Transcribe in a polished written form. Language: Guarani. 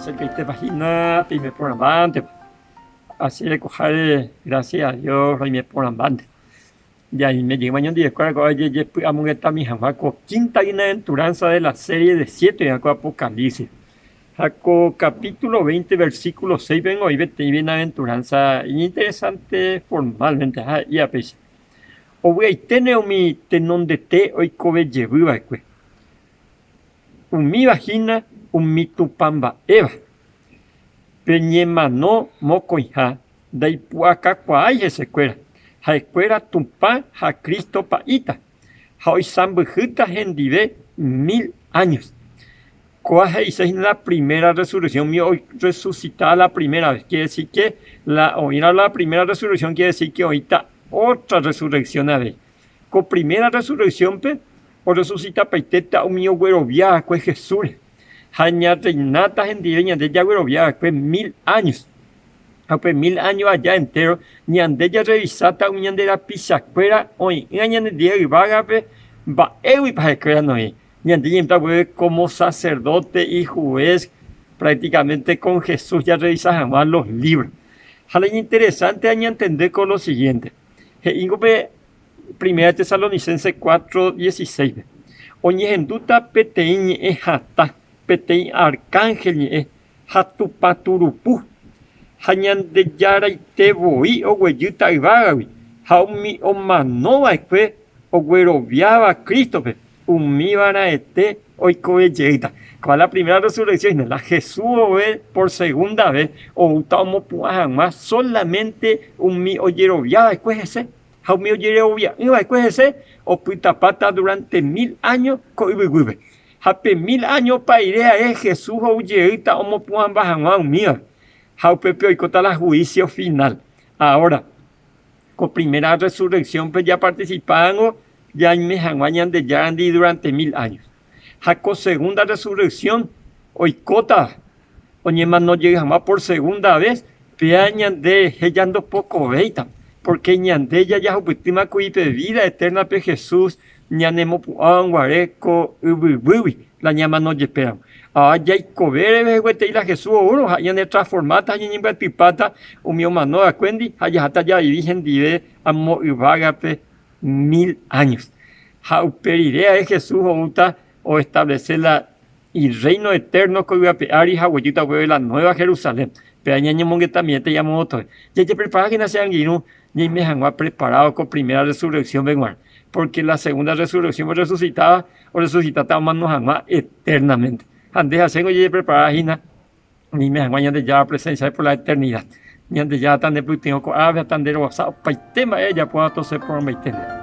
Mba'eichaitépa hína peime porãmbántepa. Che rekoháre gracias a Dios roime porãmbánte. Jaime jeýma ñandivekuéra ko'ág̃a jajepy'amongetami hag̃ua ko quinta bienaventuranza de la serie de siete oĩva ko Apocalipsis. Ha ko capítulo 20 versículo 6-pe ningo oĩ peteĩ bienaventuranza iñinteresante formalmente ha he'íva péicha, Ovy'aiténe umi tenondete oikove jevy va'ekue. Umíva hína umi Tupã mba'éva. Pe ñemano mokõiha ndaipu'akakuaái hesekuéra, ha'ekuéra Tupã ha Cristo pa'íta, ha oisãmbyhýta hendive mil años. Kóa he'ise hína la primera resurrección, umi orresusitáva la primera vez. Quiere decir que la oĩrõ la primera resurrección quiere decir que oĩta otra resurrección avei. Ko primera resurrección-pe orresusitapaitéta umi oguerovia va'ekue Jesúsre, ha ñarreináta hendive ñande jaguerovia va'ekue mil años. Ha upe mil áño aja entéro, ñande jarrevisáta umi ñande rapichakuéra oĩ'ỹva ñanendie yvágape mba'éguipa ha'ekuéra noĩri. Ñande ñaimba guive kómo saserdóte y hués práktikamente kon Jesús jarrevisa hag̃ua los lívro. Ha la iñinteresánte añantende ko lo sigiénte, he'íngo pe Primera Tesalonicenses 4:16-pe, Oñehendúta peteĩ ñe'ẽ hatã, peteĩ arkánhel ñe'ẽ ha Tupã turupu, ha Ñandejaraite voi oguejýta yvágagui, ha umi omano va'ekue ogueroviáva Crístope, umíva raẽte oikove jeýta. Kóva la primera resurrección hína, la Jesús ove por segunda vez oúta omopu'ã hag̃ua solamente umi ojerovia va'ekue hese, ha umi ojerovia'ỹ va'ekue hese opytapáta durante mil áño ko yvyguýpe. Ha pe mil áño opa rire ae Jesús ou jeýta omopu'ãmba hag̃ua umívape, ha upépe oikóta la huísio finál. Ahóra, ko primera rresurreksiónpe japartisipángo ñaime hag̃ua Ñandejárandi duránte mil áño. Ha ko segunda rresurreksión oikótava oñemano jey hag̃ua por segunda ves, péa ñanderehe jandopokovéita, pórke ñande jajahupytýma kuri pe vída etérnape Jesús ñanemopu'ãva guare ko yvyguýgui la ñamano jepéramo. Ha jaikove reve gueteri la Jesús oúrõ ha ñanetransformáta ha ñañembyatypáta umi omano va'ekuéndi ha jaháta javivi hendive amo yvágape mil años. Ha upe rire ae Jesús oúta oestablese la Irréino etérno ko yvy ape ári ha oguejýta upépe la Nueva Jerusalén. Péva ñañemongetamiénte ñamoõtove. Jajepreparákena che angirũ ñaime hag̃ua preparádo ko primera rresurreksiónpe g̃uarã, pórke la segunda rresurreksiónpe orresusitáva, orresusitáta omano hag̃ua etérnamente. Ha nde ha chéngo jajeprepara hína ñaime hag̃ua Ñandejára presénsiape por la eternida. Ñandejára tandepytyvõ ko'ápe ha tanderovasa opaite mba'e ejapóva tosẽ porãmbaite ndéve.